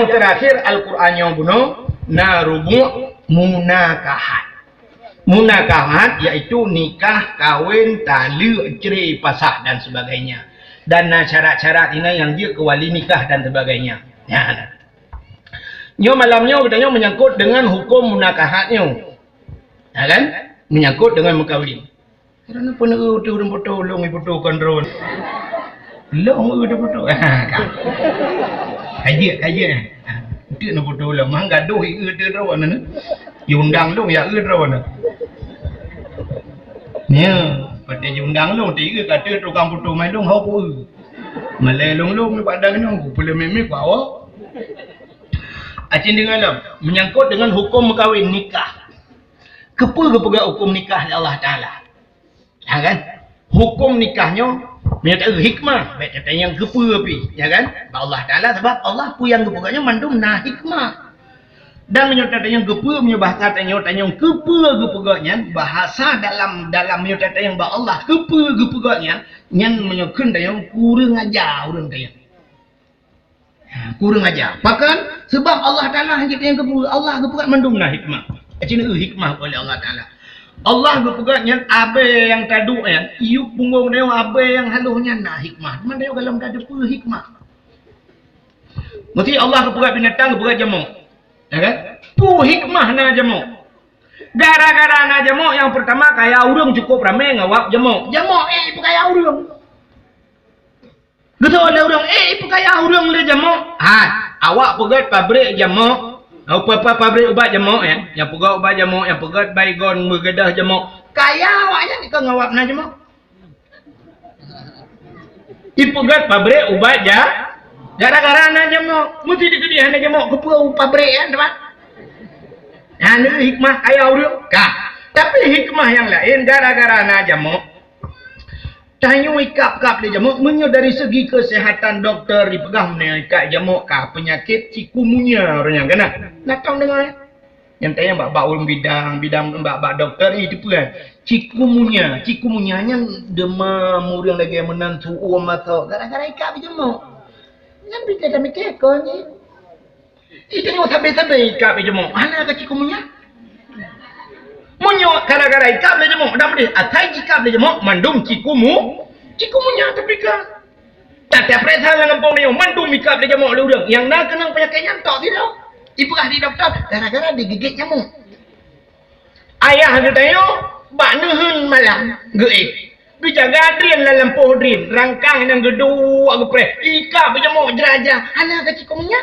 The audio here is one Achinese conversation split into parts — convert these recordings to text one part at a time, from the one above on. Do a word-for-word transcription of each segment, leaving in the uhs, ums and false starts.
Terakhir Al-Quran nyoe bunoe na rubu' munakahat. Munakahat yaitu nikah, kawin, taleuek, cerai, pasah dan sebagainya. Dan na syarat-syarat inan nyang jeuet keu wali nikah dan sebagainya. Nyan. Nyoe malam nyoe geutanyoe menyangkut dengan hukum munakahat nyoe. Ya kan? Menyangkut dengan mengkawin. Karena pun eu teuh ureueng putôh, lôn iputoh kon droe. Lôn eu teuh putôh. Ka. Kajiek, kajiek. Enteuk na putôh lôn, mang gadoh i eu teuh droe nyoe. Iundang lôn ya eu droe nyoe. Ya, pada iundang lôn ti eu ka teuh tukang putôh mai lôn ho ku eu. Malée lôn lôn bak dang nyoe ku peuleumé-mé ku awak. Acin deungon lom, menyangkut dengan hukum mengkawin nikah. Keupeue geupeugah hukum nikah lé Allah Taala? Ya kan? Hukum nikah nyoe, meunyoe taeu hikmah, bèk tatanyong keupeue pih, ya kan? Bak Allah Taala, sabab Allah peue nyang geupeugah nyoe mandum na hikmah. Dan meunyoe tatanyong keupeue, meunyoe bahasa tanyoe, tanyong keupeue geupeugah nyan, bahasa dalam, dalam meunyoe tatanyong bak Allah, keupeue geupeugah nyan, nyan meunyoe kheun tanyong kureueng aja ureueng tanyong. Ha, kureueng aja. Pakon? Sabab Allah Taala hana jitanyong keupeue, Allah geupeugah mandum na hikmah. Acin eu hikmah oleh Allah Taala. Allah geupeugah nyan abèe nyang taduek nyan, iyup punggong nyoe abèe nyang halôh nyan na hikmah. Teuma nyoe golom tateupeue hikmah. Meusti Allah geupeugah binatang, geupeugah jamok. Ya kan? Peue hikmah na jamok? Gara-gara na jamok, nyang peurtama kaya ureueng cukup ramé ngawab jamok. Jamok, eh, ipeukaya ureueng. Geutanyoe lé ureueng, eh, ipeukaya ureueng lé jamok. Ha, awak peugét pabrik jamok. Oh, pa-, pa-, pabrik ubat jamok, ya. Nyang peugét ubat jamok, nyang peugét Baygon, meugadôh jamok. Kaya awak nyan dikeue ngawab na jamok. Ipeugét pabrik ubat ja-, gara-gara na jamok. Meusti dikeue hana jamok, keupeue pabrik nyan, teuma? Hana hikmah kaya ureueng. Ka. Tapi hikmah nyang laén, gara-gara na jamok, tanyoe ikab-kab lé jamok, meunyoe dari segi kesehatan doktor ipeugah meunyoe ikab jamok ka peunyakét chikungunya ureueng nyan keunan. Na tong deungoe? Nyang tanyong bak, bak ureueng bidang, bidang bak, bak doktor ni teupeue kan? Chikungunya, chikungunya nyan demam ureueng lagèe meunan, su'um mata, gara-gara ikab jamok. Nyan pike tamike kon nyan. Itanyoe sabe-sabe ikab lé jamok, hana ka chikungunya. Meunyoe gara-gara ikab lé jamok, dak meudeh asai ikab lé jamok mandum chikumu, chikungunya tapi ka. Tapi peuriksa lam gampông nyoe mandum ikab lé jamok lé ureueng. Nyang na keunong peunyakét nyan tok sidroe. Ipeugah di doktor gara-gara digigit nyamuk. Ayah geutanyoe bak neuheun malam geuéh. Geujaga drien lam lampôh drien, rangkang nyang geuduek geupreh, ikab jamok jrah-jrah, hana ka chikungunya.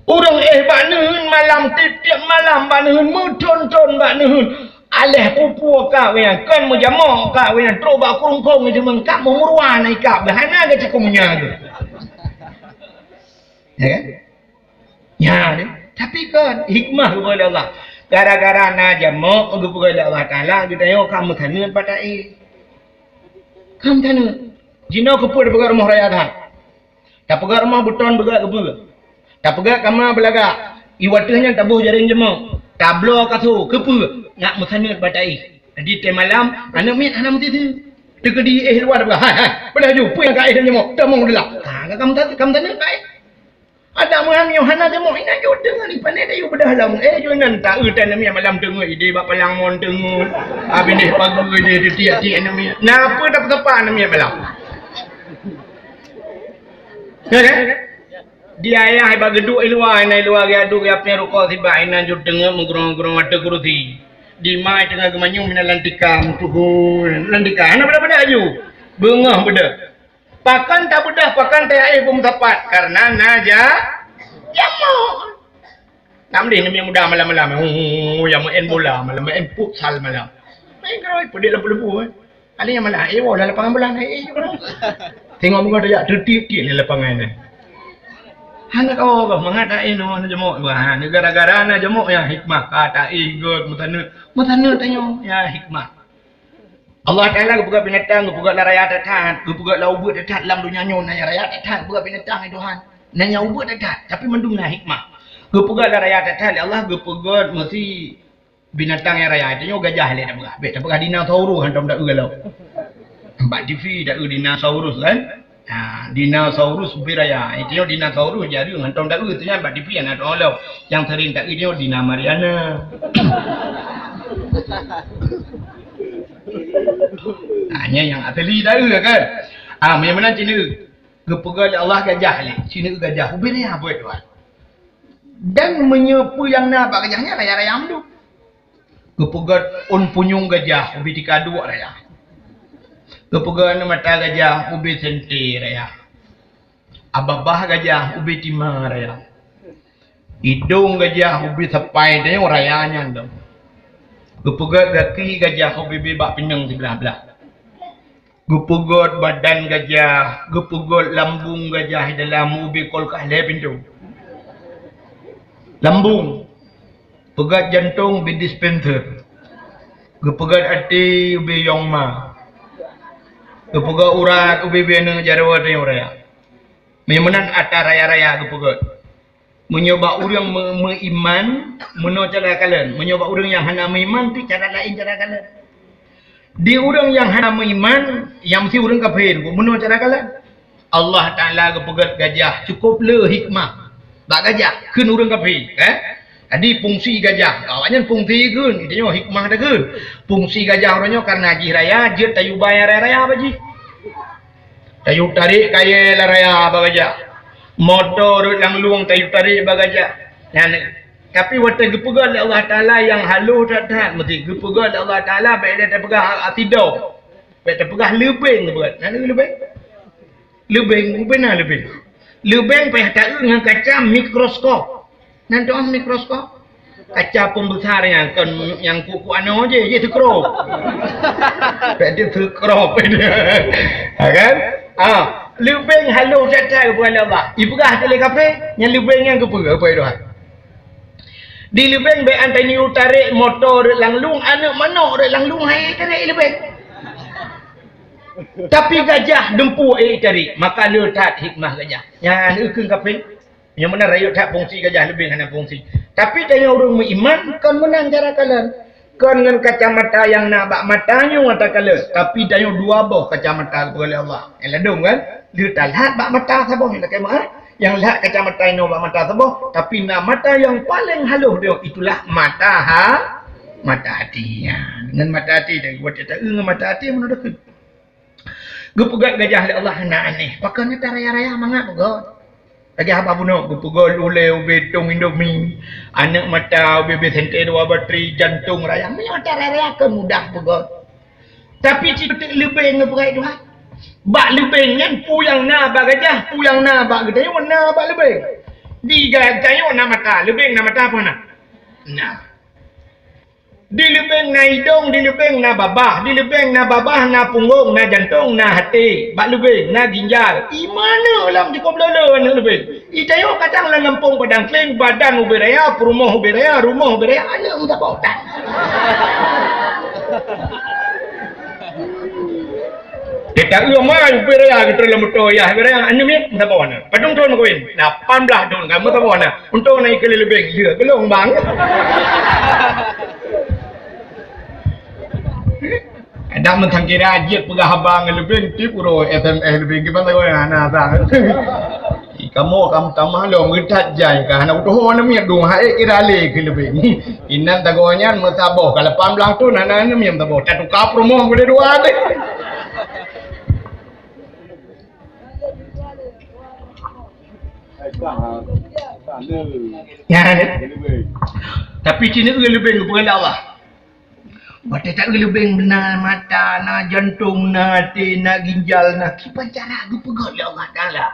Ureueng éh bak neuheun malam, tiep-tiep malam bak neuheun, meuthon-thon bak neuheun. Aléh pupue ka wéh, kon meujamok ka wéh, trok bak kurungkong, ka meumurwa na ikab, hana ka chikungunya geuh. Ya kan? Nyan, tapi kon hikmah geupeugah lé Allah. Gara-gara na jamok geupeugah lé Allah Taala, geutanyoe ka meusaneut bak taéh. Ka meusaneut. Jinoe keupeue tapeugah rumoh raya that. Tapeugah rumoh beuton beugah keupeue. Tapeugah kama beulagak. Iwateuh nyan taboh jaréng jamok. Tabloe kasô keupeue? Nak meusaneut bak taéh. Jadi, teuh malam, aneuk miet hana meuteuteu. Teukeudi éh luwa tapeugah, "Hai, hai, peue laju, peue nyang ka éh dan jamok? Tamong deulah." Ha, ka meusaneut bak taéh. Adak meuhan nyoe hana jamok inan jeuet deungon ipané tayue beudah lom. Eh, jeuet nan ta eu tan namiet malam teungeut idéh bak palang mon teungeut. Abéh deh pageue idéh tiek-tiek namiet. Na peue tapeusapa namiet malam? Ya kan? Di ayah bak geuduek i luwa, inan i luwa geuduek, geuapée rukok sibak, inan jeuet teungeut meugrong-grong ateueh kurusi. Di ma teungoh geumanyum inan lam tika, meutuhôi lam tika. Hana beudah-beudah aju. Beungoh beudah. Pakon tabeudah, pakon taéh beumeusapat? Kareuna na ja-, jamok. Nam deh namiet muda malam-malam, oh, nyang maén bola malam, maén futsal malam. Maén keurôi, peudeh lampu-lampu, eh. Ada nyang malah, eh, woe lam lapangan bola, eh, eh. Tengok muka tajak, teutiek-tiek lam lapangan, eh. Hana kawa, mangat taéh nyoe, na jamok. Wah, gara-gara na jamok nyang hikmah, ka taéh göt, meusaneut. Meusaneut tanyoe, ya hikmah. Allah Taala geupeugah binatang, geupeugah lam raya that-that, geupeugah lam ubeut that-that, lam donya nyoe na nyang raya that-that, geupeugah binatang, hai Tuhan. Na nyang ubeut that-that, tapi mandum na hikmah. Geupeugah lam raya that-that lé Allah, geupeugah meusi binatang nyang raya. Tanyoe gajah lé tapeugah. Bèk tapeugah dinosaurus, hantom taeu galak. Bak T V taeu dinosaurus kan? Ha, dinosaurus ubé raya. Itu nyoe dinosaurus jareueng hantom taeu tu nyan bak T V aneuk tueng lom. Nyang sering taeu nyoe Dina Mariana. Ha, nyan nyang asli taeu kan. Ha, memang cina. Geupeugah lé Allah gajah lé. Cina gajah. Ubé raya buet Tuhan. Dan meunyoe peue nyang na bak gajah nyan raya-raya mandum. Geupeugöt ôn punyueng gajah ubé tika duek raya. Geupeugöt mata gajah ubé sente raya. Abah-bah gajah ubé tima raya. Idong gajah ubé sapai tanyoe raya nyan dong. Geupeugöt gaki gajah ubé bak pineung siblah-blah. Geupeugöt badan gajah, geupeugöt lambung gajah di dalam ubé kulkas lhèe pintoe. Lambung, peugöt jantông ubé dispenser. Geupeugöt até ubé yong ma. Geupeugöt urat ubé binéh jaroe tanyoe raya. Meunan atra raya-raya geupeugöt. Meunyoe bak ureuëng me-, meuiman, meunoe cara kalon. Meunyoe bak ureuëng nyang hana meuiman, pih cara laén cara kalon. Di ureuëng nyang hana meuiman, nyang meusti ureuëng kafé, meunoe cara kalon. Allah Taala geupeugöt gajah, cukup le hikmah bak gajah kheun ureuëng kafé, eh? Jadi fungsi gajah, awaknyan fungsi kheun, itu nyoe hikmah takheun. Fungsi gajah uroe nyoe karena jih raya, jeuet tayue bai raya-raya bak jih. Tayue tarek kayèe lam raya bak gajah. Moto rhot lam lueng tayue tarek bak gajah. Nyan, tapi watèe geupeugah lé Allah Taala nyang halôh that-that, meusti geupeugah lé Allah Taala bèk lé tapeugah asidong. Bèk tapeugah leubeng, geupeugah. Nyan leubeng. Leubeng, ubé na leubeng. Leubeng payah taeu ngon kaca mikroskop. Nan tu'oh mikroskop? Kaca pembesar nyan kon nyang kuku anoe jih, jih teukrop. Pèk jih teukrop. Ha kan? Ha, leubeng halôh that-that geupeugah lé Allah. Ipeugah lé kafé, nyan leubeng nyan geupeugah, geupeugah Tuhan. Di leubeng bèk an tanyoe tarek moto rhot lam lueng, aneuk manok rhot lam lueng, hai tarek leubeng. Tapi gajah dumpeue ék tarek, maka le that hikmah gajah. Nyan kheun kafé. Nyang meunan rayeuk that fungsi gajah leubeng hana fungsi. Tapi tanyoe ureuëng meuiman kon meunan cara kalon. Kon ngon kacamata nyang na bak mata nyoe takalon, tapi tanyoe dua boh kacamata geupeugah lé Allah. Nyang ladôm kan? Le that lheueh bak mata saboh nyang lakèe meu'ah. Nyang lheueh kacamata inoe bak mata saboh, tapi na mata nyang paleng halôh nyoe, itulah mata ha-, mata até nyan. Ngon mata até tadi, watèe taeu ngon mata até meunan deukeue. Geupeugah gajah lé Allah hana aneh. Pakon nyan taraya-raya mangat peugah. Lagèe haba bunoe geupeugah ulèe ubé tong Indomie, aneuk mata ubé-ubé sente dua batri, jantông raya. Meunyoe taraya-raya kan mudah peugah. Tapi cit leubeng geupeugah Tuhan. Bak leubeng nyan peue nyang na bak gajah, peue nyang na bak geutanyoe na bak leubeng. Di geutanyoe na mata, leubeng na mata peue na? Na. Di leubeng na idong, di leubeng na babah, di leubeng na babah, na punggong, na jantông, na até, bak leubeng na ginjal. Iman lom cukup lolo aneuk leubeng. Itanyoe kadang lam gampông Padang Kleng, badan ubé raya, peurumoh ubé raya, rumoh ubé raya, aneuk meusaboh tan. Teuka uroe mai ubé raya geutrön lam moto, yah ubé raya, aneuk miet meusaboh na. Padum thon meukawen? Lapan blaih thon, ka meusaboh na. Untông na ikeu leubeng, lheueh geulong bang. Dak meusangkira jeuet peugah haba ngon leubeng, tiep uroe S M S leubeng, kiban sagoe hana sang. Kamoe ka meutamah lom geutat jai ka hana utoh na miet dong hai kira lé keu leubeng. Inan sagoe nyan meusaboh ka lapan blaih thon hana na miet saboh. Tatuka peurumoh beudeh dua deh. Nyan. Tapi cina leubeng geupeugah lé Allah. Watèe taeu leubeng na mata, na jantông, na até, na ginjal, na kiban cara geupeugah lé Allah Taala.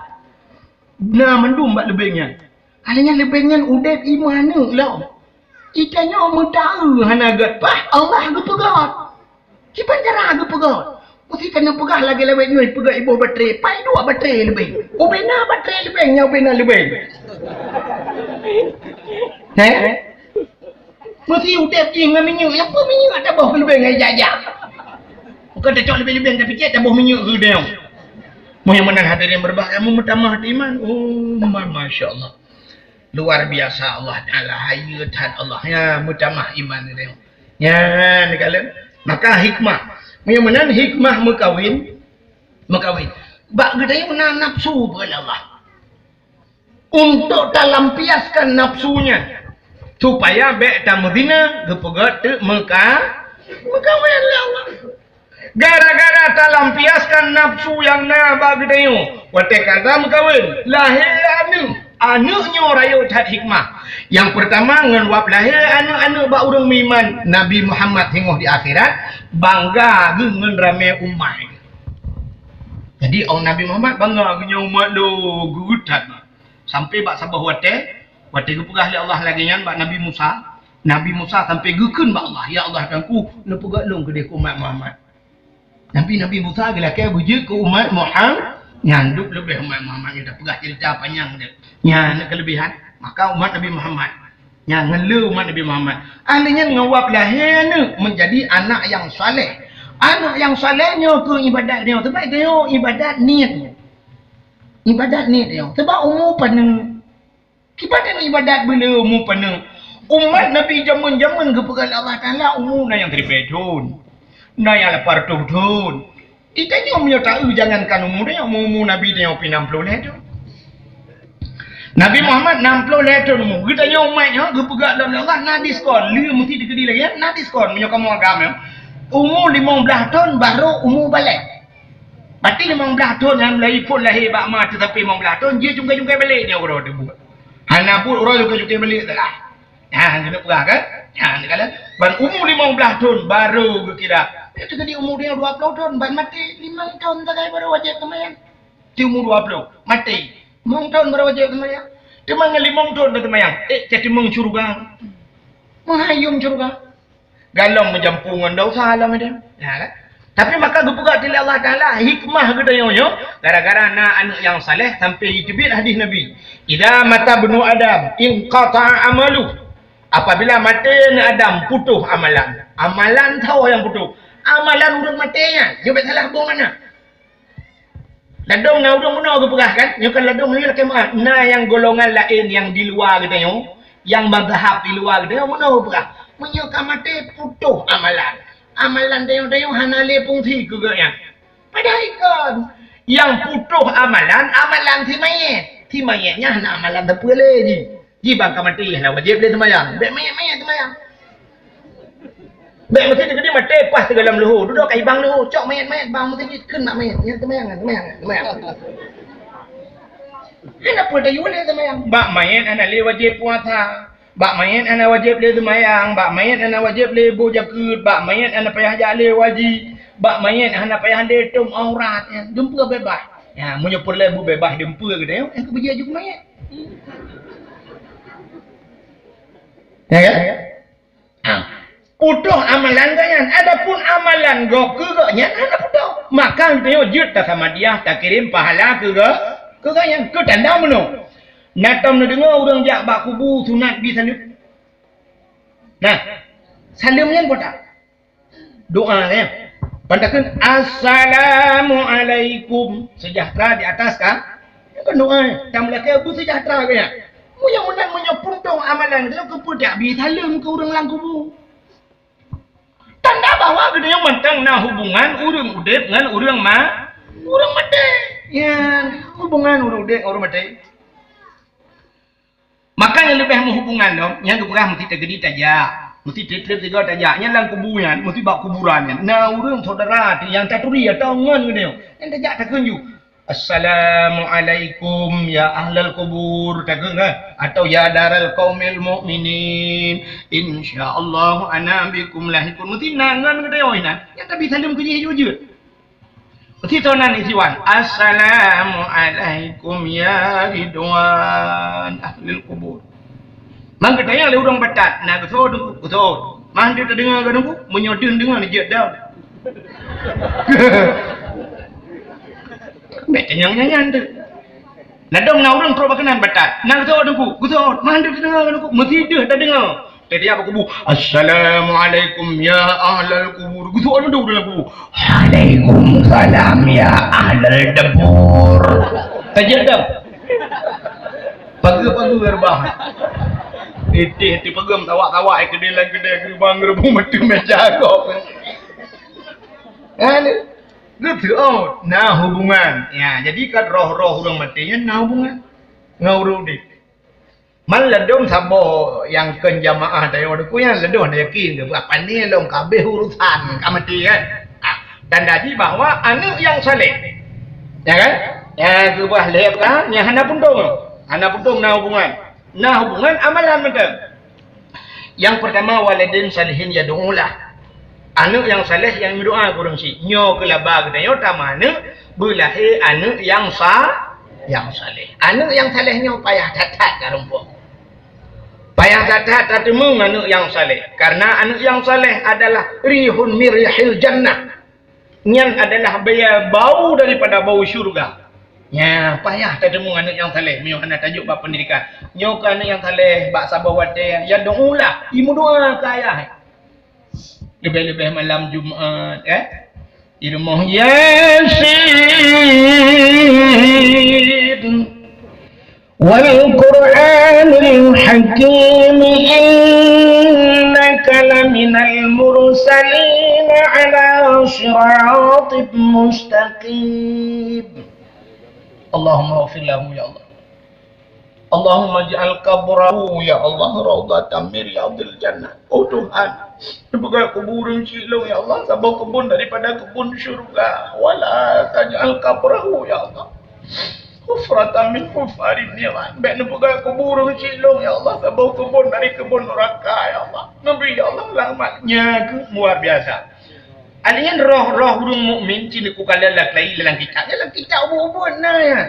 Na mandum bak leubeng nyan. Hana nyan leubeng nyan udép iman aneuk lom. Itanyoe meutaeu hana gét paih Allah geupeugah. Kiban cara geupeugah. Meusti tanyoe peugah lagèe lawét nyoe peugah iboh baterai. Pai dua baterai leubeng. Ubé na baterai leubeng, nyan ubé na leubeng. Heh? Meusti udép jih ngon minyeuk, ya peue minyeuk taboh keu leubeng ngon jak-jak. Bukan tacok leubeng-leubeng tapi cit taboh minyeuk keu deungon. Meunyoe meunan hadirin berbahagia, meutamah iman. Oh, ma-, masya Allah. Luar biasa Allah Taala, hayeue that Allah. Ya, meutamah iman teuh. Ya, neukalon. Maka hikmah. Meunyoe meunan hikmah meukawen, meukawen. Bak geutanyoe na nafsu, peugah lé Allah. Untuk talampiaskan nafsu nyan, supaya bék tameuzina, geupeugah teuk meuka-, meukawen lé Allah. Gara-gara talampiaskan nafsu nyang na bak geutanyoe, watée ka meukawen, lahé aneuëk. Aneuëk nyoe rayeuk that hikmah. Nyang peurtama, ngon wab lahé aneuëk-aneuëk bak ureuëng meuiman, Nabi Muhammad singoh di akhirat, bangga geuh ngon ramé umat. Jadi, awak Nabi Muhammad bangga geuh nyoe umat lôn, geuh that. Sampai bak saboh watée, watée geupeugah lé Allah lagée nyan bak Nabi Musa, Nabi Musa sampai geukheun bak Allah, "Ya Allah, Tuhanku, neupeugét lôn keudeh keu umat Muhammad." Nabi-nabi Musa geulakée beujeuet keu umat Muhammad, nyan dum leubeh umat Muhammad nyang tapeugah ceurita panyang deuh. Nyan keuleubaihan, maka umat Nabi Muhammad. Nyan ngon le umat Nabi Muhammad. Ahli nyan ngon wab lahé aneuëk menjadi anak nyang saleh. Anak nyang saleh nyoe keu ibadat nyoe, sebab nyoe ibadat niet nyoe. Ibadat niet nyoe. Sebab umu paneuk. Kiban ibadat beuleu umu paneuk. Umat Nabi jameun-jameun geupeugah lé Allah Taala umu na nyang siribée thon, na nyang lapan reutôh thon. Geutanyoe meunyoe taeu jangankan umu tanyoe, umu-umu Nabi tanyoe pih nam ploh lhée thon. Nabi Muhammad nam ploh lhée thon umu. Geutanyoe umat nyoe geupeugah lom lé Allah na diskon, lé meusti dikeudi lagée nyan, na diskon meunyoe kamoe agam nyoe. Umu limong blaih thon barô umu balek. Berarti limong blaih thon nyang mulai phon lahé bak ma teuh sampai limong blaih thon, jeuet jungkai-jungkai balek nyoe uroe teuh buet. Hana buet uroe jungkai-jungkai balek salah. Nyan keuneuk peugah kan? Nyan keuneuk. Ban umu limong blaih thon barô geukira. Nyoe teuh jadi umu dia dua ploh thon, ban maté limong thon sagai barô wajéb seumayang. Di umu dua ploh, maté. Limong thon barô wajéb seumayang. Teuma ngon limong thon dah seumayang, ék ka teumeung syeuruga. Meuhayom syeuruga. Galom meujampu ngon desya lom ideh. Ya kan? Tapi maka geupeugah lé Allah Taala hikmah geutanyoe nyoe, gara-gara na aneuëk nyang saleh sampai jiteubiet hadis Nabi, "Idza mata ibnu Adam inqata'a amalu." Apabila maté aneuëk Adam, putôh amalan. Amalan tho nyang putôh. Amalan ureuëng maté nyan, nyoe bék salah boh makna. Ladôm na ureuëng meunoe geupeugah kan? Nyoe kan ladôm nyoe lakée meu'ah. Na nyang golongan laén nyang di luwa geutanyoe, nyang mazhab di luwa geutanyoe meunoe geupeugah, meunyoe ka maté putôh amalan. Amalan tanyoe-tanyoe hana lé fungsi keu gobnyan. Padahai kon. Nyang putôh amalan, amalan si mayét. Si mayét nyan hana amalan sapeue lé jih. Jih ban ka maté hana wajéb lé seumayang. Bék mayét-mayét seumayang. Bék meusti teukeudi maté paih teugalam leuho, dudoe ka ibang leuho, cok mayét-mayét bang meuseujid kheun bak mayét. Nyan seumayang, seumayang, seumayang. Hana peue tayue lé seumayang. Bak mayét hana lé wajéb puasa. Bak mayét hana wajéb lé seumayang. Bak mayét hana wajéb lé boh jakeuet. Bak mayét hana payah jak lé haji. Bak mayét hana payah lé tom aurat. Nyan, geumpeue beubaih. Ya, meunyoe peureulée beubaih geumpeue geutanyoe, nyang keubeujeuet aju keu mayét. Ya kan? Ha. Putôh amalan gobnyan, adapun amalan gob keu gobnyan hana putôh. Maka geutanyoe jeuet tasamadiyah, takirém pahala keu go-, keu gobnyan. Keu tanda meunoe. Na tom neudeungoe ureuëng jak bak kubu sunat bi saleuem. Nah, saleuem nyan peue that? Doa, ya. Ban takheun, "Assalamualaikum." Sejahtera di atas ka. Nyan kan doa, ya. Tameulakée beusejahtera geuh nyan. Meunyoe meunan, meunyoe putôh amalan geutanyoe, keupeue tabi saleuem keu ureuëng lam kubu? Tanda bahwa geutanyoe mantong na hubungan ureuëng udeb ngon ureuëng ma-, ureuëng maté. Ya, hubungan ureuëng udeb ngon ureuëng maté. Maka nyang leubeh meuhubungan lom, nyang geupeugah meusti teukeudi tajak, meusti treb-treb sigoe tajak. Nyan lam kubu nyan, meusti bak kuburan nyan. Na ureuëng syedara teuh nyang taturi atau ngon geutanyoe. Nyan tajak takheun ju, "Assalamualaikum ya ahlal kubur," takheun kan? Atau, "Ya daral qaumil mukminin, insyaallah ana bikum lahiqun." Meusti na ngon geutanyoe inan. Nyan tabi saleuem keu jih jujeuet. Sitonan isiwan, "Assalamualaikum ya ridwan ahlil kubur." Mang geutanyong lé ureuëng batat, "Na geuthôt Teungku?" "Geuthôt." "Mang deuh tadeungoe keu Teungku?" "Meunyoe deuh deungoe, neujeuet dong." Bék tanyong nyan-nyan teuh. Ladôm na ureuëng trok bak keunan batat, "Na geuthôt Teungku?" "Geuthôt." "Mang deuh tadeungoe keu Teungku?" "Meusideuh tadeungoe." Teudiak bak kubu, "Assalamualaikum ya ahlal kubur." Geusoe mandum dalam kubu, "Waalaikumsalam ya ahlal debur." Tajak dah. Pageue-pageue reubah. Iteh-iteh pageue, tawak-tawak, keudeh lan keudeh, geurubang-geurubung, meuteumé jagoe. Hana. Geuteuôt na hubungan. Ya, jadi kan roh-roh ureuëng maté nyan na hubungan ngon ureuëng udeb. Man ladom saboh nyang kheun jamaah tanyoe deuk nyan ladom na yakin ke apa ni lom kabeh urusan ka maté kan. Ha, dan jadi bahwa aneuk nyang saleh. Ya kan? Ya, keubah lheb ka, nyang hana puntông. Hana puntông na hubungan. Na hubungan amalan mantong. Yang pertama, waladin salihin yad'ulah. Aneuk nyang saleh nyang meudoa keu ureuëng syiek. Nyoe keu laba geutanyoe tamah aneuk beulahé aneuk nyang sa-, nyang saleh. Aneuk nyang saleh nyoe payah that-that tarumpok. Payah that-that tateumeung aneuk nyang saleh. Karena aneuk nyang saleh adalah rihun mirihil jannah. Nyan adalah bea-, bau daripada bau syurga. Nya, payah tateumeung aneuk nyang saleh meunyoe hana tajok bak pendidikan. Nyoe keu aneuk nyang saleh bak saboh watée, yad'ulah, imeudoa keu ayah. Leubeh-leubeh malam Jumat, eh. Di rumoh Yasin. Wal Qur'anil Hakim, innaka laminal mursalin ala siratim mustaqim. Allahumma ghfir lahu ya Allah. Allahumma ij'al qabrahu ya Allah raudhatan min riyadil jannah. Oh Tuhan, neupeugah kubu ureuëng syiek lôn ya Allah saboh keubon daripada keubon syurga. Wala taj'al qabrahu ya Allah hufratan min hufarin niran. Bék neupeugah kubu ureuëng syiek lôn ya Allah saboh keubon dari keubon neuraka ya Allah. Neubri ya Allah rahmat. Nyan keuh luar biasa. Aneuk nyan roh-roh ureuëng mukmin cit neukalon lakai lam kitab. Lam kitab ubit-ubit na ya.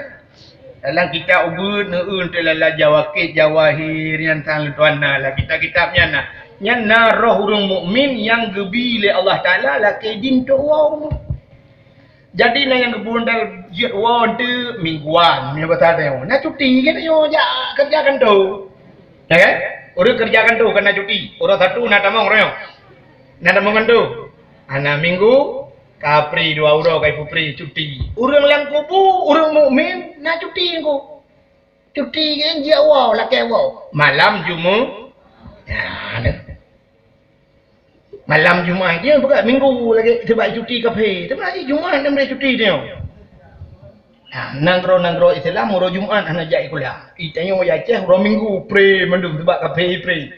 Dalam kitab ubit neueu teuh lala jawakét jawahir nyan sang leutuan na lam kitab-kitab nyan na. Nyan na roh ureuëng mukmin nyang geubi lé Allah Taala lakée jin untuk woe. Jadi na nyang geubundal jeuet woe teuh mingguan meunyoe basa tanyoe. Na cuti kan nyoe jak keureuja kantô. Ya kan? Ureuëng keureuja kantô kan na cuti. Uroe Sabtu na tamong roh nyoe. Na tamong kantô. Hana minggu, Ka pri dua uroe ka ipupri cuti. Ureuëng lam kubu, ureuëng mukmin na cuti engko. Cuti nyan jijak woe, lakée woe. Malam Jumu-, ya, nah. Malam Jumaat je bukan minggu lagi sebab cuti kafé. Tapi hari Jumaat dia boleh cuti dia. Nah, nanggroe-nanggroe Islam uroe Jumaat hana jak sikula. Itanyoe di Aceh uroe Minggu pre mandum sebab kafé pre.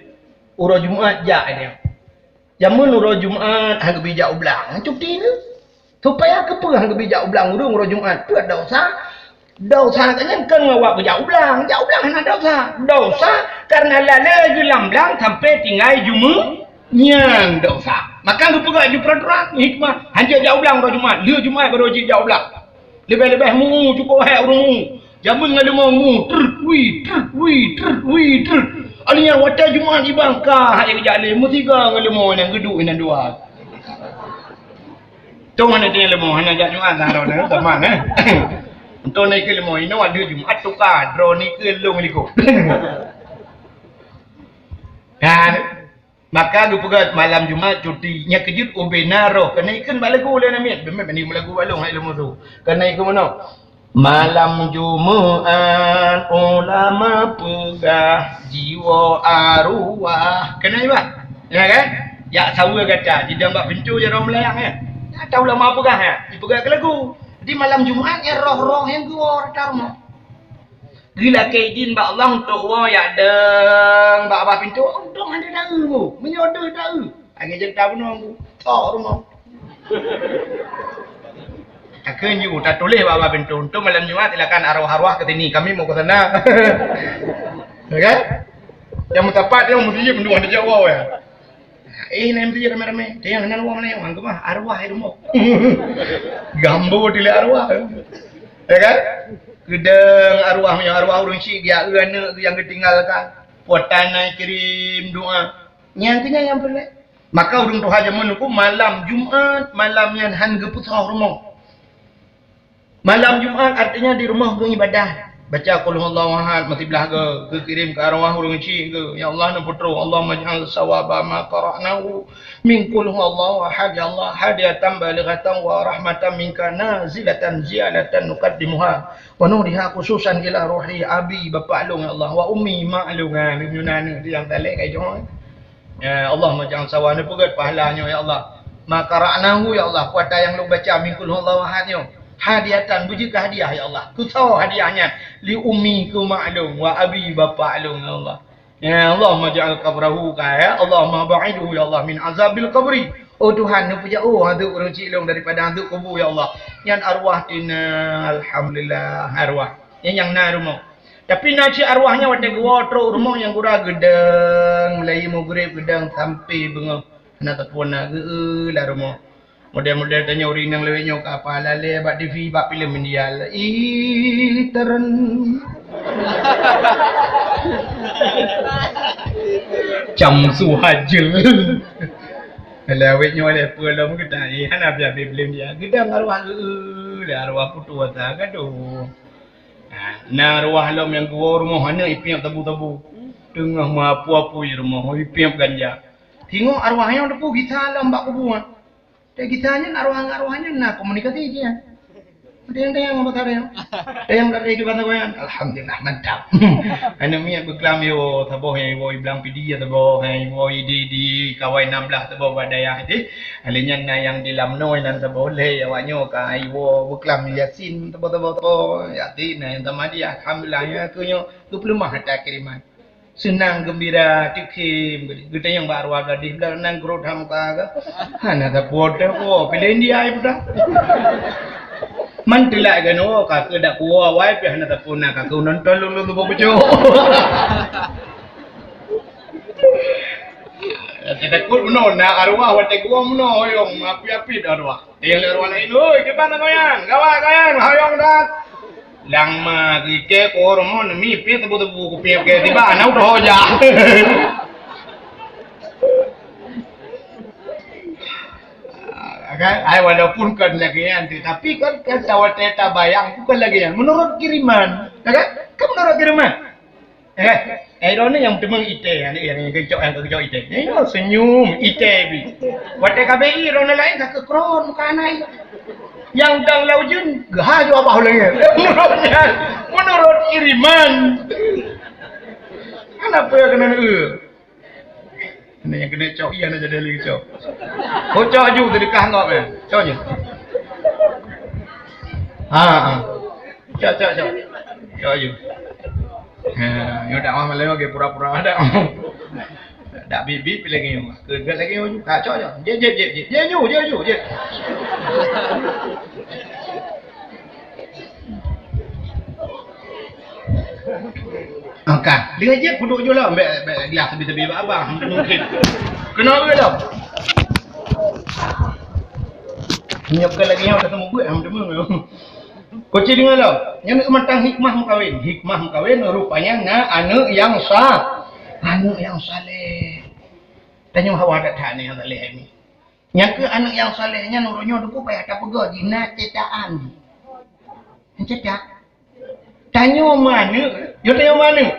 Uroe Jumaat jak dia. Jameun uroe Jumaat han geubri jak u blang, cuti ni. Supaya keupeue han geubri jak u blang ureuëng uroe Jumaat? Peue dosa? Dosa ka nyan kon ngon awak geujak u blang. Jak u blang hana dosa. Dosa karena lalée geuh lam blang sampai tinggai Jumaat, nyan dosa. Maka geupeugah ju peraturan hikmah, hanjeuet jak u blang uroe Jumaat, lheueh Jumaat baru jijak u blang. Leubeh-leubeh mu, cukup hai ureuëng mu. Jameun ngon leumo mu, trut, wi, trut, wi, trut, wi, trut. Alheuh nyan watée Jumaat iban ka hai geujak lé meusiga ngon leumo nyang geuduek inan dua. Tong hana teuingat leumo, hana jak Jumaat dah droeneuh, teuma, eh. Untuk naik ke leumo, inoe ada Jumaat tukar, droeneuh ke lôn likot. Kan? Maka geupeugah malam Jumaat cuti. Nyang keujeuet ubena roh. Keuneuk ikheun bak lagu lé namiet. Beumeuet bani meulagu balong hai leumo tu. Keuneuk ikheun meunoe. Malam Jumaat ulama peugah jiwoe arwah. Keuneuk ibak? Ya kan? Jak saweue gata, jidong bak pintoe jaroe meulayang ya. Ata ulama peugah ya. Dipeugah keu lagu. Di malam Jumaat ya roh-roh nyang geuwoe rata rumoh. Geulakée idin bak Allah untuk woe yak deueng bak babah pintoe, untông hana deueng bu. Meunyoe deueng deueng, lagée jeuet tabunoe bu. Tok rumoh. Takheun ju tatuléh bak babah pintoe, untuk malam Jumat silakan arwah-arwah ke sini, kami mau ke sana. Ya kan? Nyang meusapat nyoe meuseujid meuduek dijak woe ya. Eh, na meuseujid ramé-ramé. Teunyang hana rumoh mana nyoe, han keumah arwah di rumoh. Gambo dilèe arwah. Ya kan? Keudeueng arwah meunyoe arwah ureueng syik geujak eu aneuk nyang geutinggalkan. Puatan na kirim doa. Nyang keu nyan nyang peureulèe. Maka ureueng tuha jameun nyoe malam Jumat, malam nyan han geupeusoh rumoh. Malam Jumat artinya di rumoh geuibadah. Baca Qul Huwallahu Ahad, meusiblah geu-, geukirém keu arwah ureueng syik geu. Ya Allah, neupeutrok, Allahumma ij'al sawaba ma qara'nahu min Qul Huwallahu Ahad, ya Allah, hadiyatan balighatan wa rahmatan minka nazilatan ziyadatan nuqaddimuha wa nuriha khususan ila ruhi abi, bapak lôn, ya Allah, wa ummi, mak lôn, ha, nyang talèh kai jong. Ya Allah, Allahumma ij'al sawaba, neupeugèt pahala nyoe, ya Allah. Ma qara'nahu, ya Allah, kuasa nyang lôn baca min qul huwallahu ahad nyoe. Hadiyatan, beujeuet keu hadiah, ya Allah. Keu soe hadiah nyan? Li ummi, keu mak lôn, wa abi, bapak lôn, ya Allah. Ya, Allahumma ja'al qabrahu ka, ya. Allahumma ba'idhu, ya Allah, min azabil qabri. Oh Tuhan, neupeujauh azeub ureueng chik lôn daripada azeub kubu, ya Allah. Nyan arwah tina, alhamdulillah, arwah. Nyan nyang na rumoh. Tapi na cit arwah nyan watèe geuwoe trok rumoh nyang gura geudong, mulai maghrib geudong sampai beungoh. Hana sapeue na geu-eu lam rumoh. Model-model tanyoe ureueng inong lawét nyoe ka apa lalè bak T V, bak filem India. Ih, teren. Cam suhajel. Lawét nyoe lé peue lom geutanyoe. Hana biasa filem India. Geudong arwah geu-eu, lé arwah putus asa gadoh. Ha, na arwah lom nyang geuwoe rumoh aneuk ipiep tabu-tabu. Teungoh meuapu-apu i rumoh, ipiep ganja. Teungoh arwah nyoe teupeu gisa lom bak kubu nyan. Teuk gisa nyan arwah ngon arwah nyan na komunikasi jih nyan. Tayang-tayang apa tayang? Tayang dari ke basa goyan. Alhamdulillah, mantap. Aneuk miet beuklam yo, saboh nyang iwoe i Blang Pidie, saboh nyang iwoe i di, di Kawai enam belas, saboh bak dayah deh. Alèh nyan na nyang di Lamnoi nan saboh lé, awak nyoe ka iwoe beuklam Yasin, saboh-saboh, saboh. Yasin na nyang tamat dia. Alhamdulillah, nyan keuh nyoe geupeuleumah ata kiriman. Seunang geumbira, tieb khém, geutanyong bak arwah gadih, blah nan geurot ham ka, ka. Hana sapeue teuh, oh, filem India ai peue teuh. Man teulak geunoe, ka keuh dak kuwoe wai, pih hana sapeue na, ka keuh nonton lôn, lôn tuboh pucok. Takot bunoe na arwah watèe geuwoe bunoe, hoyong api-api arwah. Teuh lé arwah laén, "Oi, kiban na goyan? Gawat goyan, hoyong dat." Lam ma geukée ko rumoh neumi pih tebu-tebu kupiep ke tiba na udah hoja. Kan? Ai, walaupun kan lagèe nyan tu, tapi kan, kan watèe tabayang bukan lagèe nyan. Menurut kiriman, ya kan? Kan menurut kiriman. Eh, eh, droeneuh nyang meuteumé itée, aneuk nyang geucok, nyang geucok itée. Nyoe senyum, itée bi. Watée ka B I, droeneuh laén ka keukron muka aneuk. Nyang dang lam ujeuen, geuhaju babah ulèe. Menurut nyan, menurut kiriman. Kenapa ya kena, eh? Ni nyang keuneuk cok, iya na jadi lagi cok. Oh, cok aju teudeukah ngok, eh. Cok aju. Ha, ha. Cok, cok, cok. Cok aju. Ha, nyoe dakwah malam lagi pura-pura ada. Dak bibit lagi nyoe. Keugat lagi nyoe. Ha, cok, cok. Jek, jek, jek, jek. Jek aju, jek aju, jek. Angkat. Dia je puduk je lah. Bek, bek gelas tebi-tebi bak abang. Mungkin. Kena ke dah? Nyoe bukan lagi nyoe, kata mubuet, ah, macam mana? Koci dengar lah. Nyan mantang hikmah meukawen. Hikmah meukawen rupanya na aneuk nyang sa-, aneuk nyang saleh. Tanyoe hawa that-that aneuk nyang saleh ni. Nyang keuh aneuk nyang saleh nyan uroe nyoe teupeu payah tapeugah jih na ceutaan jih. Ceutak. Tanyoe meuaneuk, yo tanyoe meuaneuk.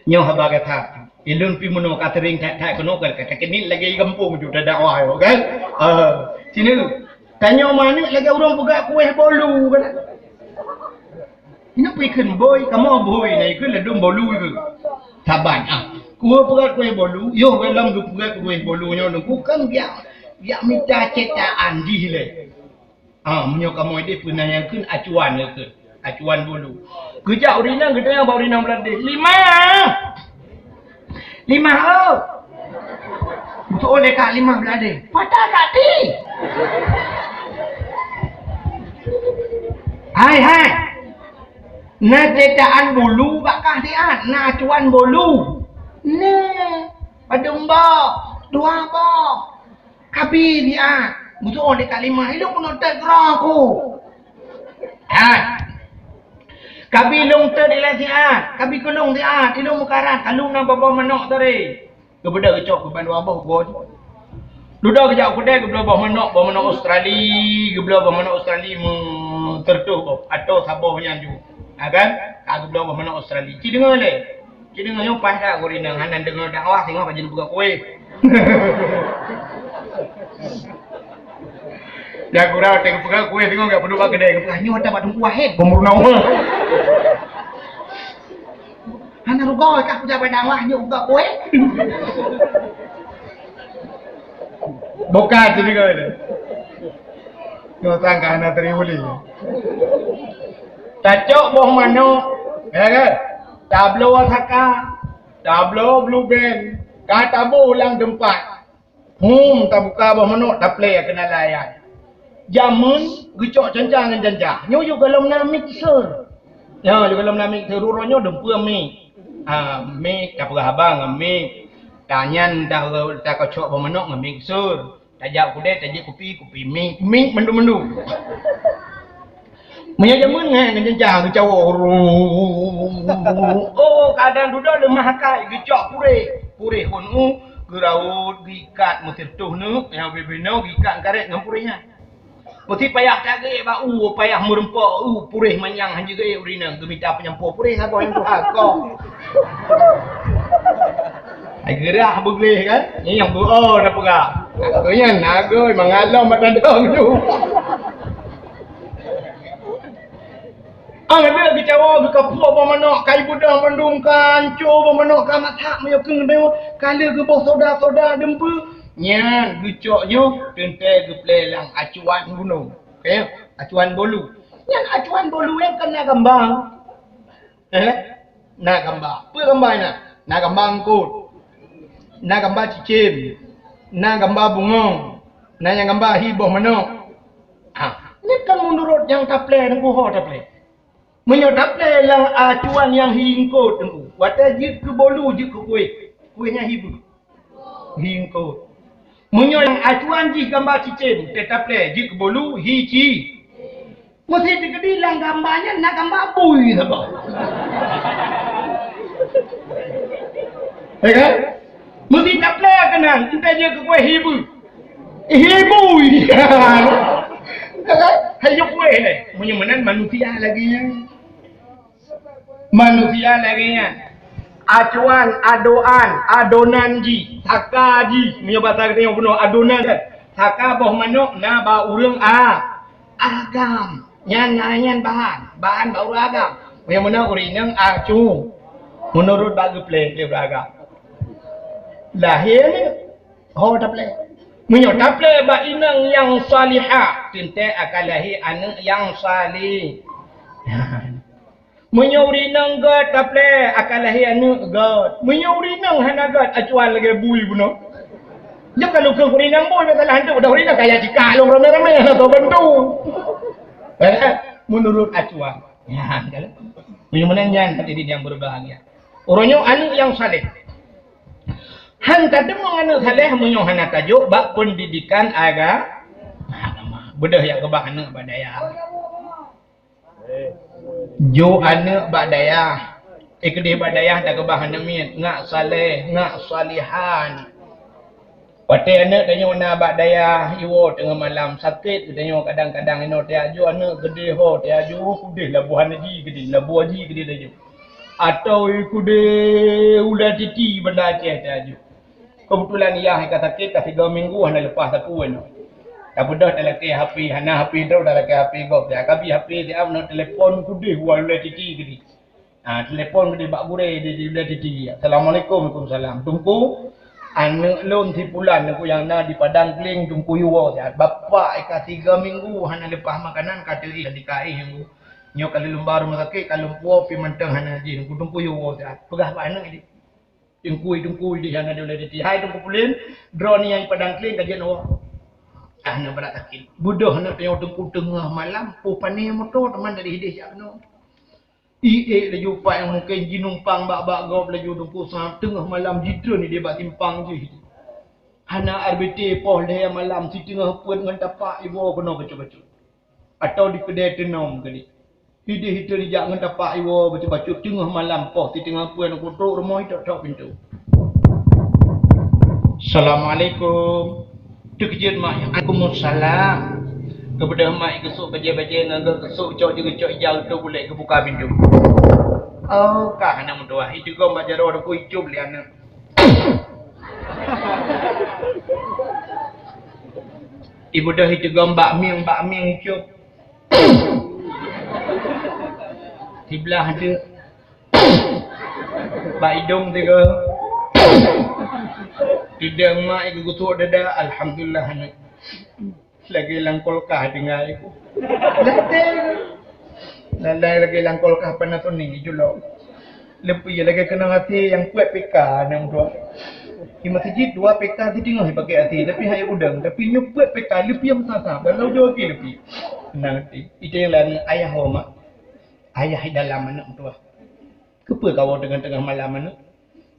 Nyoe haba gata. Ilôn pi meunoe ka sering that-that keunoe kan, ka takeuneuk lagèe gampông ju tadakwah yo kan. Ah, sini. Tanyoe meuaneuk lagèe ureueng peugah kueh bolu kan. Inoe pih kheun bôi, kamoe bôi na ikheun ladôm bolu ikheun. Saban, ah. Kuh peugah kueh bolu, yoh gohlom geupeugah kueh bolu nyoe nungku kan biak, biak mita ceutaan jih lé. Ah, meunyoe kamoe deh peue na nyang kheun acuan ikheun. Acuan bolu. Geujak ureueng inong, geutanyong bak ureueng inong beuladeh, "Limah!" Limah, oh. Beutôi lé kak limah beuladeh. Patah kak ti. Hai, hai. Na ceutaan bulu bak kah siat, na acuan bulu. Nah, padum boh, dua boh. Kabi siat. Beutôi lé kak limah. Ilong peunoh tet keurah aku. Hai. Kabi lông tet ilèe siat, kabi keulông siat, ilông meukarat, kalông na boh-boh manok tadi. Geubeudôh geucok keu bandua boh goe. Dudoe geujak u keudè geubloe boh manok, boh manok Australi, geubloe boh manok Australi meuteureutoh boh, atau saboh nyan ju. Ha kan? Ka geubloe boh manok Australi. Ci deungoe lé. Ci deungoe nyoe paih that gurèe nyan hana deungoe dakwah singoh ka jeuet peugah kueh. Dak gurèe teuka peugah kueh singoh ka peuduek bak keudè, geupeugah nyoe dak bak Teungku Wahid, gomurnoe. Hana rugoe kah peugah bak dakwah nyoe peugah kueh. Bukan sini kau ni. Nyoe sangka hana teri uli. Tacok boh manok, ya kan? Tabloe saka, tabloe blue band, ka taboh lam teumpat. Hum, tabuka boh manok, taplè keunan lam ayat. Jameun geucok canca ngon canca. Nyoe yue gohlom na mixer. Ya, yue gohlom na mixer. Uroe nyoe dum peue mix. Ah, mix, tapeugah haba ngon mix. Tanyan ta-, takocok boh manok ngon mixer. Tajak kudè, tajak kupi, kupi mix, mix mandum-mandum. Meunyoe jameun ngon, ngon canca geucawoe. Oh, kadang dudoe leumah akai geucok puréh. Puréh phon u geuraut, geuikat meusirtoh neuk, nyang binoe geuikat karet ngon puréh nyan. Meusti payah tagak bak u, payah meureumpok u, puréh manyang hana jeuet ureueng inong geumita peunyampôh puréh saboh nyang tuha ko. Hai geurah beugleh kan? Nyang beu oh na peugah. Aku nyan nagoi mangalom mata dong tu. Ah, dia geucawoe, geukapok boh manok, kai beudôh mandum, ka hancô boh manok, ka masak, meunyoe keueng deungoe, ka lheueh geuboh soda-soda dum peue. Nyan geucok nyoe teuntèe geuplè lam acuan gunong. Oke, acuan bolu. Nyan acuan bolu nyan kan na gamba. Eh? Na gamba. Peue gamba nyan? Na gamba eungkôt. Na gamba cicém. Na gamba bungong. Na nyang gamba hi boh manok. Ah, nyan kan meunurot nyang taplè, Teungku, ho taplè. Meunyoe taplè lam acuan nyang hi eungkôt, Teungku, watèe jeuet keu bolu, jeuet keu kuéh, kuéh nyan hi beu, hi eungkôt. Meunyoe lam acuan jih gamba cicém, taplè jeuet keu bolu, hi ci. Meusti teukeudi lam gamba nyan na gamba bui saboh. Ya kan? Meusti taplè keunan, entah jeuet keu kuéh hi beu. Hi bui. Hai jok kuéh lé. Meunyoe meunan manusia lagèe nyan. Manusia lagèe nyan. Acuan, adoan, adonan jih, saka jih. Meunyoe basa geutanyoe bunoe adonan kan. Saka boh manok na bak ureueng a-, agam. Nyan, nyan bahan, bahan bak ureueng agam. Meunyoe meunan ureueng inong acu. Meunurot bak geuplè lé ureueng agam. Lahé ni ho taplè. Meunyoe taplè bak inong nyang salihah, teuntèe akan lahé aneuk nyang saleh. Meunyoe ureueng inong gèt taplè, akan lahé aneuk gèt. Meunyoe ureueng inong hana gèt, acuan lagèe bui bunoe. Nyoe ka lôn kheun ureueng inong bui, masalah hantu, padahai ureueng inong kaya jika lôn ramé-ramé, hana soe bantu. Eh, meunurot acuan. Nyan, kan? Meunyoe meunan nyan, hadirin yang berbahagia. Uroe nyoe aneuk nyang saleh. Han tateumong aneuk saleh meunyoe hana tajok bak pendidikan aga-, agama. Beudôh jak keubah aneuk bak dayah. Jok aneuk bak dayah. Eh, keudeh bak dayah takeubah aneuk miet, ngak saleh, ngak salihan. Watèe aneuk tanyoe na bak dayah, iwoe teungoh malam, sakét geutanyoe kadang-kadang inoe tajak jok aneuk keudeh ho, tajak jok, oh, keudeh laboh aneuk jih keudeh, laboh jih keudeh tajak jok. Atau keudeh ulèe titi Banda Aceh tajak jok. Keubeutulan yah ka sakét ka sigoe minggu hana leupah sapeue nyoe. Tabeudôh talakèe H P, hana H P droe talakèe H P gob. Ka bi H P siat nyoe telepon keudeh, wah, ulèe titi keudeh. Ha, telepon keudeh bak gurèe di, di ulèe titi. "Assalamualaikum." "Waalaikumsalam." "Teungku, aneuk lôn si Pulan, Teungku, nyang na di Padang Kling, Teungku, yue woe siat. Bapak ka sigoe minggu hana leupah makanan, ka teuéh, ka éh, Teungku. Nyoe ka lôn ba rumoh sakét, ka lôn puwoe pih mantong hana jih, Teungku, Teungku, yue woe siat." Peugah bak aneuk jih. Teungku, Teungku, di hana di ulèe titi. "Hai Teungku Pulan, droeneuh nyang di Padang Kling ka jeuet woe." Ah, na brat sakét. Beudôh aneuk tanyoe Teungku teungoh malam, oh, pané moto teuma dari hideh jak keunoe. Iék laju pat nyang mungken jinumpang bak, bak gob laju Teungku sa-, teungoh malam jidreun ideh bak simpang jih. Hana R B T poh lhèe malam, siteungoh peuet ngon tapak iwoe keunoe bacut-bacut. Atau di keudè teunom keudeh. Hideh-hideh jijak ngon tapak iwoe bacut-bacut teungoh malam poh siteungoh peuet, Teungku, trok rumoh itok-tok pintoe. "Assalamualaikum." Teukeujot mak, "Waalaikumsalam." Geubeudôh mak geusok bajèe-bajèe ngon geuh geusok cok jih geucok ija, geutôp bulèe geubuka pintoe. Oh, ka hana meutuah. Iteugom bak jaroe Teungku, icop lé aneuk. Ibeudôh iteugom bak mieng, bak mieng icop. Siblah aneuk. Bak idong tiga. Idang mak iku geutok dada, alhamdulillah aneuk. Lagèe lam kulkas tinggai ku. Lagèe, lagèe lam kulkas Panasonic ijulok. Leupie lagèe keunong até nyang peuet P K aneuk tuha. Di meuseujid dua P K siteungoh ipakè até, tapi hai udang, tapi nyoe peuet P K leupie meusasan, dan laju até leupie. Nang até. Itu nyang laén ayah ho mak. Ayah di dalam aneuk tuha. Keupeue kawoe teungoh-teungoh malam aneuk?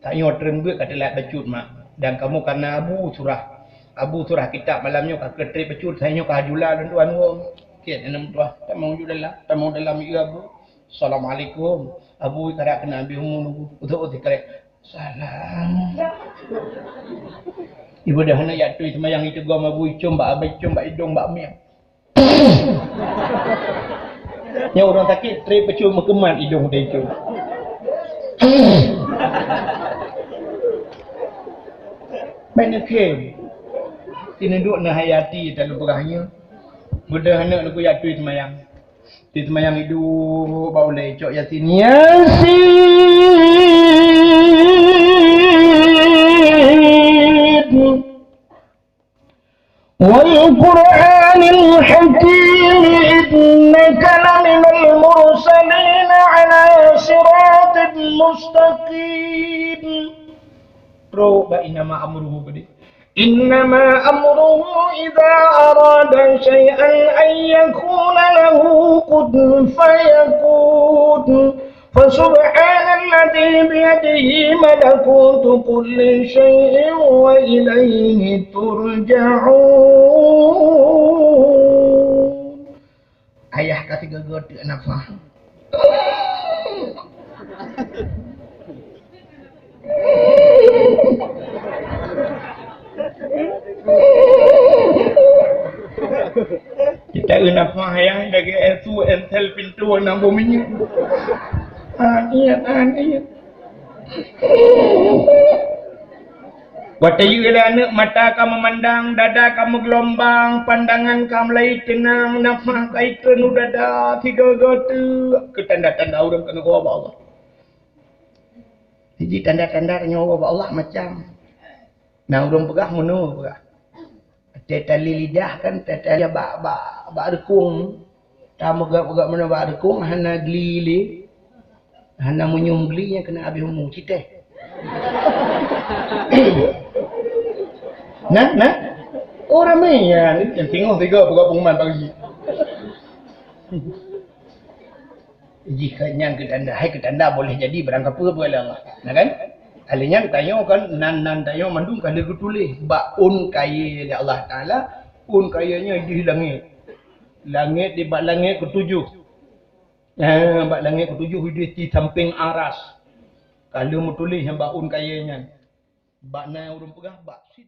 Tanyoe treun beuet ka teulat bacut mak, dan kamoe kana Abu Surah. Abu Surah kitab malam nyoe ka keutrép bacut, tanyoe ka jula lôn tuan woe. Kiet aneuk tuha, tamong ju dalam, tamong dalam ié Abu. Assalamualaikum. Abu karap keunan abéh umu nunggu. Utok utok karap. Salam. Ibu dah nak jak tui seumayang iteugoe Abu icom bak abéh, icom bak idong, bak mieng. Nyoe ureueng sakét, trép peucuma meukeumah idong teuh. Bèk neukheun. Sineudok neuhayati talu peugah nyoe. Mudah aneuk neuk jak tui seumayang. Tui seumayang iduek bak ulèe cok Yasin. Yasin. والقرآن الحكيم إنك لمن المرسلين على صراط مستقيم. Trok bak innama amruhu tadi. إنما أمره إذا أراد شيئا أن يقول له كن فيكون. فسبحان الذي بيده ملكوت كل شيء وإليه ترجعون. Ayah ka sigoe-goe teuk nafah. Kita eu nafah ayah lagèe su entel pintoe nang bumi nyoe. Aniet, aniet. Watèe yue lé aneuk, mata ka meumandang, dada ka meugeulumbang, pandangan ka meulai teunang, nafah ka itreun u dada, sigoe-goe teuk keu tanda-tanda ureueng keuneuk woe bak Allah. Jadi tanda-tanda tanyoe woe bak Allah macam. Na ureueng peugah meunoe peugah. Teuh tali lidah kan, teuh tali bak, bak, bak reukong. Tameugah-meugah meunoe bak reukong, hana gli lé. Hana meunyium gli nyang keuneuk abéh umu, citèh. Nah, nah. Oh, ramé nyan, nyang singoh tiga peugah pengumuman pagi. Jih ka nyan keu tanda, hai keu tanda boleh jadi barang kapeue-peue lé Allah. Nah kan? Alèh nyan tanyoe kan nan-nan tanyoe mandum ka lheueh geutuléh bak ôn kayèe lé Allah Taala, ôn kayèe nyan di langèt. Langèt di bak langèt keutujoh. Eh, bak langèt keutujoh di, di sampéng aras. Ka lheueh meutuléh nyan bak ôn kayèe nyan. Bak na ureueng peugah bak sid